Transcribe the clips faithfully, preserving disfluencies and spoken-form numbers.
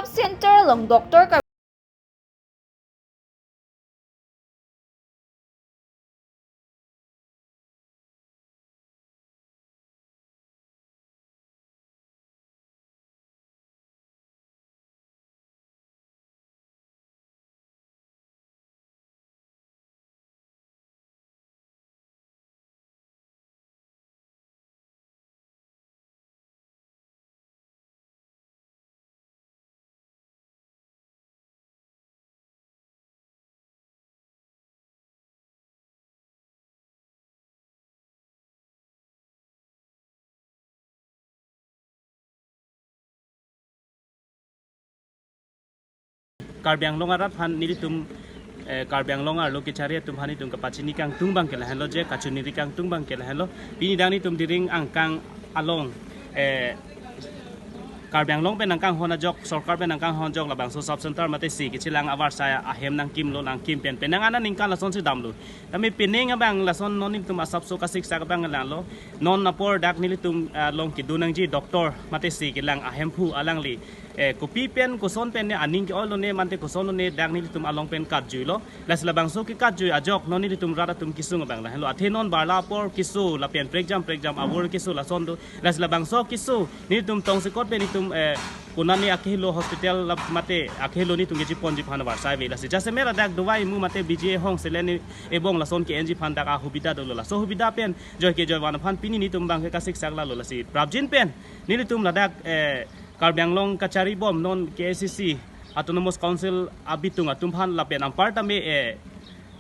Center along Doctor Karbi Anglong arat aphan nelitum, eh, Karbi Anglong arlo kechari atum aphan nelitum kapachini kangtung abangke lahenlo, je kachiningri kangtung abangke lahenlo. Pini dak nelitum Diring angkang along, eh, Karbi Anglong pen nangkanghon ajok, sorkar pen nangkanghon ajok labangso sub center mate si kechelang avarsai ahem nangkimlo, nangkim pen penang aningkan lasonsi damlo. Tame pining abang lason non nelitum asapso kasiksak abang lahenlo. Non apor dak nelitum, ah, along kedo nangji doctor mate si kelang ahemphu alangli, eh, kopi pen koson pen ne aning ke-oi lone mate koson lone dak nelitum along pen katjuilo. Lasi labangso kekatjui ajok non nelitum rat atum kesung abang lahenlo. Athe non barla apor keso lapen prekjam prekjam avur keso lason do. Lasi labangso keso nelitum tongsekot pen nelitum, eh, konane akehelo hospital la mate akehelo nelitum kechiponji aphan avarsai ave. Lasi jasemet ladak dawai mu mate B G A hong selen ebong lason ke-enji aphan dak ahubida dolo. Laso hubida pen joi ke joi van aphan pini nelitum abangke kasiksak lalo. Lasi prapjin pen nelitum ladak, eh, Karbi Anglong kachari bom non K A C C Autonomous Council abitung atum aphan lapen anparta me, eh,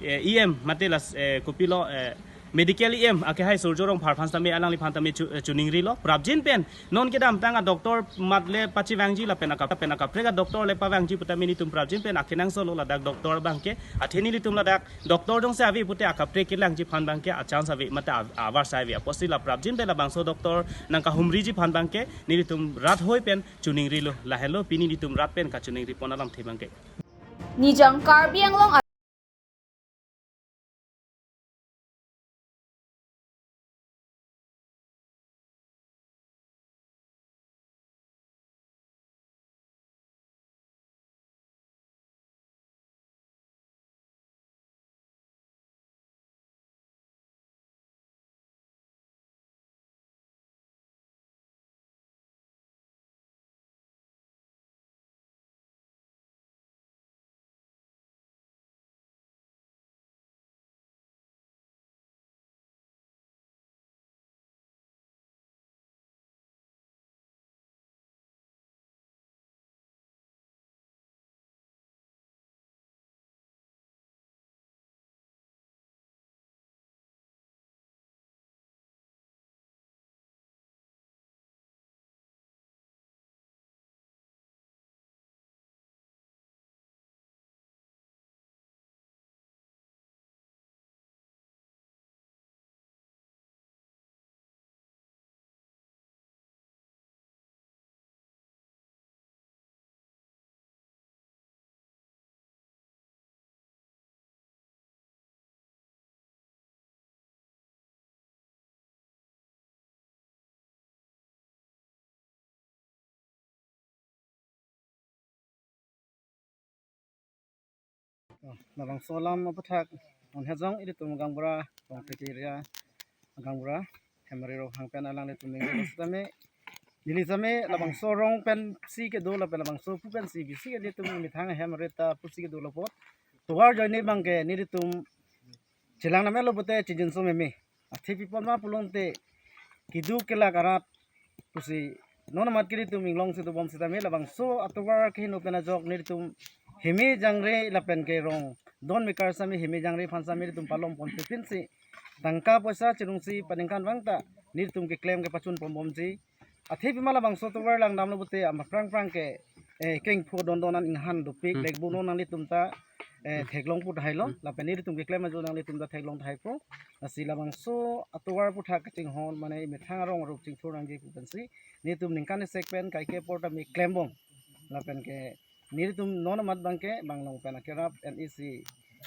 eh, E M mate las, eh, kopilo, eh, medical E M akehai Surjya Rongphar aphan tame alangliphan tame chu-, eh, chiningrilo. Prapjin pen non kedamtang a doctor mat le pachevangji lapen aka-, pen akaprek a doctor le pavangji putame nelitum prapjin pen akenangsotlo ladak doctor abangke. Athe nelitum ladak doctor jongsi ave pute akaprek kelangji aphan abangke a chance ave mate a-, avarsai ave. Apotsi la prapjin pen labangso doctor nangkahumriji aphan abangke nelitum rat hoi pen chiningrilo, lahenlo pini nelitum rat pen kachiningri pon alamthe abangke. Nijang Karbi Anglong. Oh, labangso alam aputhak non hejong ilitum gaonbura, Rongpheki area gaonbura, Hemari Ronghang pen alanglitum ning sitame, neli tame labangso rong pensi kedo lapen labangso pu pensi bisi ke nelitum methang ahem areta pusi kedo lapu. Tovar ajoine abangke nelitum chelang namelo pute chijinso meme. Athe pi apot ma pulote keduk kelak arat pusi non amat ke nelitum inglongsi dobom sitame labangso atovar keheno pen ajok nelitum heme jangre lapen ke rong don mekar tame heme jangre aphan tame nelitum palom ponpe pinsi tangka poisa chirungsi paningkan vangta nelitum keklem kepachun ponbomji. Athe pima labangso tovar langdamlo pute ama prang prang ke, eh, kengpho don don an inghan dopik, hmm, lekbo non nanglitum ta, eh, theklong pu tahailo, hmm, lapen nelitum keklem ajo nanglitum ta theklong tahaipo. Lasi labangso atovar aputhak kachinghon mane methang arong arup chingthur nangji pu pensi nelitum ningkan isek pen kaike apor tame klembom. Lapen ke nelitum non amat abangke bang along pen akerap N E C,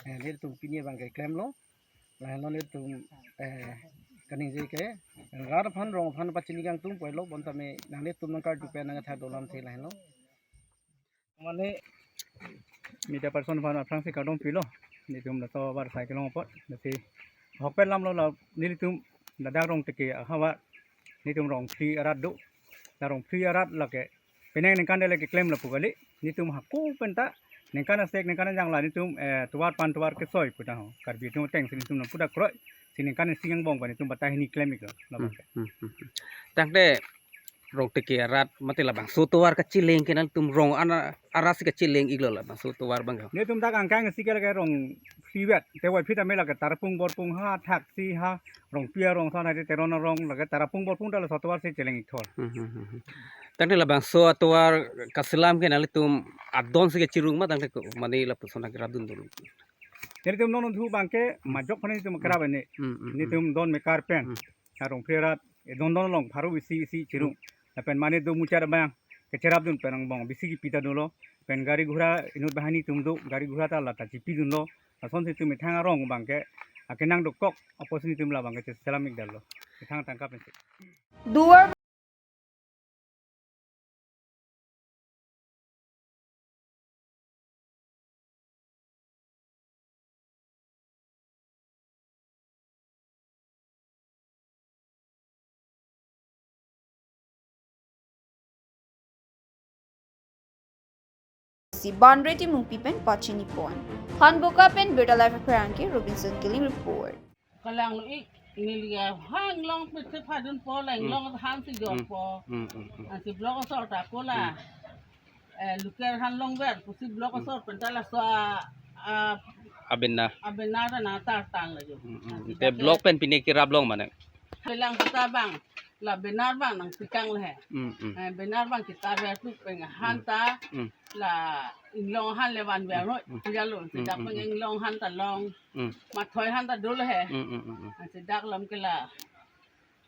eh, nelitum pini abangke klemlo. Lahenlo nelitum, eh, kaningje ke rat aphan rong aphan pachini kangtung pulo, bonta me nanglitum nangkarju pen nangkethak dolamthe lahenlo. Mane media person aphan aphrangsi kardom pilo. Nelitum laso abar sai kelong apot. Lasi ahokpet alam lo la nelitum ladak Rongteke ahavar. Nelitum Rongphli arat do. La Rongphli arat lake penang ningkan dele keklem lapu kali. Nelitum hako penta ningkan asek ningkan ajang la nelitum, eh, tovar pan tovar kesoi pu ta ho. Karbi atum atengsi nelitum nang pudak kroi. Si ningkan isi angbong pen nelitum batai hini klem iklo. Hmm, Labang ke. hmm, hmm, hmm. Tangte Rongteke arat mate labangso tovar kacheleng ke nangtum rong ana arasi kacheleng iklo labangso tovar abang ke. Nelitum dak angkang isi ke lake Rongphli vet. Te wai phit ame lake Tarapung Borpung ha Thaksi ha Rongpi arong sa na te Teron arong lake Tarapung Borpung ta laso tovar si cheleng ikthor. Hmm, hmm, hmm, hmm. Tangte labangso atovar kaselam ke nanglitum adon si kachirung ma tangte ko mane lapuson agra dun dun. Nelitum non thu abang ke majok aphan nelitum kerap ini. Hmm, hmm, hmm. Nelitum don mekar pen. Hmm. Arong pherat, eh, don don along pharo isi isi chirung. Lapen mane do muchar abang kecherap dun pen angbong bisi kipi ta dolo. Pen gari ghura inut banghini atum do, gari ghura ta lata chipi dunlo. Lasonsi itum methang arong abang ke akenang dokok apotsi nelitum labang ke cheselam ikdal lo. Methang tangka pensi. Duar Si Banre Timungpi pen pachini pon. Hanboka pen Birta Live apherangke Robinson Killing report. Kalang lo ik, neli ya hang long pit se phadun po lang Hmm. long han si jor Hmm. po. Hmm, hmm, hmm. Ansi block asor ta kola. Hmm. Eh, luker han longver, pusi block Hmm. asor pen ta laso a, a, Abenar. Abenar ta nangtar tang la jo. Hmm, hmm. Ansi Te dak block le pen pine kerap long mane. Pelang kita abang, la benar abang nangpikang le he. Hmm, hmm. Eh, benar abang kita ver tu pen han Hmm. ta, Hmm. la inglong han le van ver noi, Hmm. puja lo, Hmm, sidak hmm, pen hmm. inglong han ta long, Hmm. mathoi han ta dolo he. Hmm, hmm, hmm, hmm. Ansi dak lam ke la,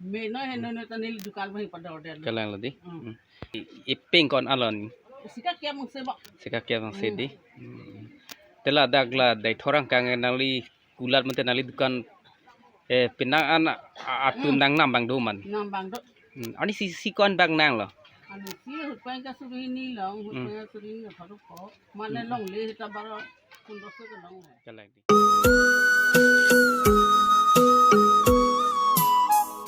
me noi he noi noi ta neli dukan abang pador der lo. Kalang lo di. Hmm. Hmm. I, iping kon alon. Sika kep mungse bok. Sika kep mungse Hmm. di. Hmm. Te ladak la dai thorang kang nangli kulat mate nangli dukan, eh, penang an a, atum Hmm. nang nambang do man. Nambang do. Hmm. Ani si, si kon bang nang lo. Ani si hutpeng ka suri ni long, Hmm. hutpeng ka suri ni pharo ko. Mane Hmm. longle ta baro pundok se ke long. Kalang di.